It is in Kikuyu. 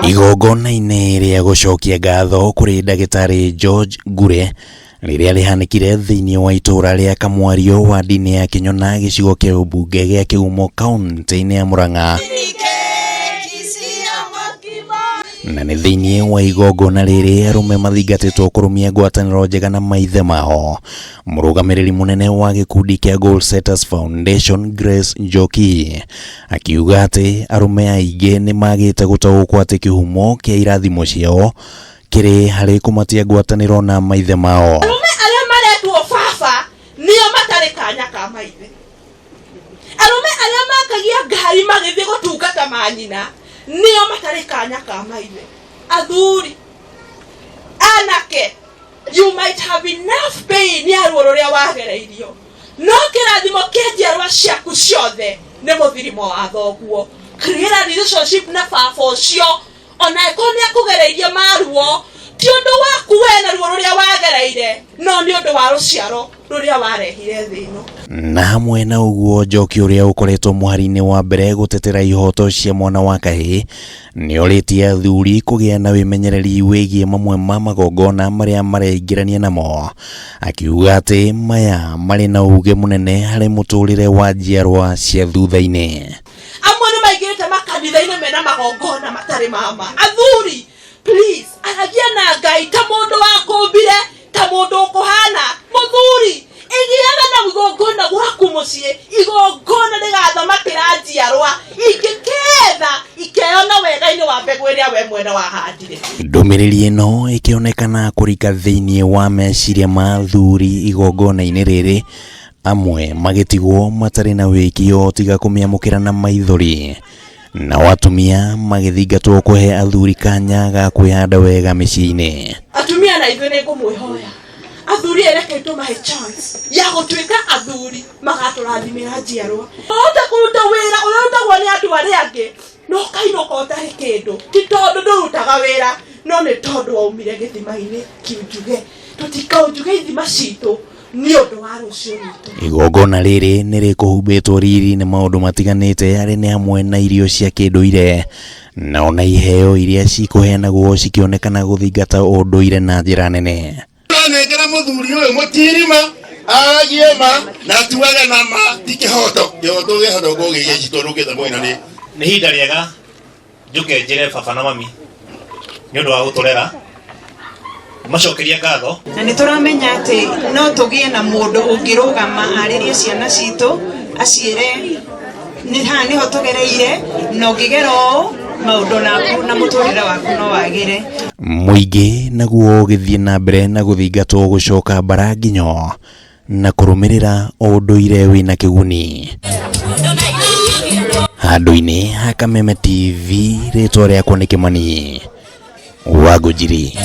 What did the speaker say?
Igongona-inĩ rĩa gũcokia ngatho kũrĩ ndagĩtarĩ George Ngure rĩrĩa rĩhanĩkire thĩinĩ wa itũũra rĩa Kamwario wadi-inĩ ya Kĩnyona gĩcigo kĩa ũmbunge gĩa Kĩgumo kaũntĩ-inĩ ya Murang'a na nĩ thĩinĩ wa igongona rĩrĩ arũme mathingatĩtwo kũrũmia ngwatanĩro njega na maithe mao. Mũrũgamĩrĩri mũnene wa gĩkundi kĩa Goal Setters Foundation Grace Njoki akiuga atĩ arũme aingĩ nĩ magĩte gũtaũkwo atĩ kĩhumo kĩa irathimo ciao kĩrĩ harĩ kũmatia ngwatanĩro na maithe mao. Arũme arĩa maretwo baba nĩo matarĩ kanya ka maithe. Arũme arĩa makagia ngari magĩthiĩ gũtungata manyina nĩo matarĩ kanya ka maithe. Athuri, anake, you might have enough pain ya ruo rũrĩa wagereirio, no kĩrathimo kĩa njiarwa ciaku ciothe nĩ mũthirimo wa thoguo. Create a relationship na baba ũcio, ona angĩkorwo nĩ akũgereirie maruo, ti ũndũ waku we na ruo rũrĩa wagereire, no nĩ ũndũ wa rũciaro rũrĩa warehire thĩ ĩno. Na hamwe na ũguo Njoki ũrĩa ũkoretwo mũhari-inĩ wa mbere gũtetera ihoto cia mwana wa kahĩĩ nĩ orĩtie athuri kũgĩa na wĩmenyereri wĩgiĩ mamwe ma magongona marĩa mareingĩrania namo, akiuga atĩ maya marĩ na uge mũnene harĩ mũtũrĩre wa njiarwa cia thutha-inĩ. Amwe nĩ maingĩrĩte makanitha-inĩ mena magongona matarĩ mama. Athuri, please, aragia na Ngai ta mũndũ wakũmbire, ta mũndũ ũkũhana. Mũthuri, ĩgĩaga na igongona gwaku mũciĩ, igongona rĩgathamakĩra njiarwa ingĩketha ikeyona wega-inĩ wa mbegũ ĩrĩa we mwene wahandire. Ndũmĩrĩri ĩno ĩkĩonekana kũrika thĩinĩ wa meciria ma athuri igongona-inĩ rĩrĩ, amwe magĩtigwo matarĩ na wĩkio tiga kũmĩamũkĩra na maithori, nao atumia magĩthingatwo kũhe athuri kanya ga kwĩhanda wega mĩciĩ-inĩ. Atumia na ithuĩ nĩ ngũmwĩhoya, athuri ĩ reke tũmahe chance ya gũtuĩka athuri magatũrathimĩra njiarwa. Wahota kũruta wĩra ũrĩa ũrutagwo nĩ andũ arĩa angĩ no ũkainũka ũtarĩ kĩndũ, ti tondũ ndũrutaga wĩra, no nĩ tondũ waumire gĩthima-inĩ kiunjuge. Tũtikaunjuge ithima citũ nĩ ũndũ wa rũciũ rwitũ. Igongona rĩrĩ nĩ rĩkũhumbĩtwo riri nĩ maũndũ matiganĩte arĩ nĩ hamwe na irio cia kĩndũire na ona iheo iria cikũheanagwo cikĩonekana gũthingata ũndũire na njĩra nene. Nengera mũthuri ũyũ mũtirima aragie ma na atuage na ma ti kĩhoto kĩhoto gĩhoto kũgĩgĩci tondũ kĩte mwena nĩ Nĩ ihinda rĩega njũke njĩre baba na mami nĩ ũndũ wa gũtũrera, macokeria ngatho. Na nĩ tũramenya atĩ no tũgĩe na mũndũ ũngĩrũgama arĩrie ciana citũ, aciĩre nĩ haha nĩho tũgereire, na ũngĩgera ũũ maũndũ naku na mũtũrĩre waku no wagĩre. Mũingĩ naguo ũgĩthiĩ na mbere na gũthingatwo gũcoka mbara nginyo na kũrũmĩrĩra ũndũire wĩna kĩguni. Handũ-inĩ ha Kameme TV, rĩtwa rĩakwa nĩ Kĩmani wa Ngũnjiri.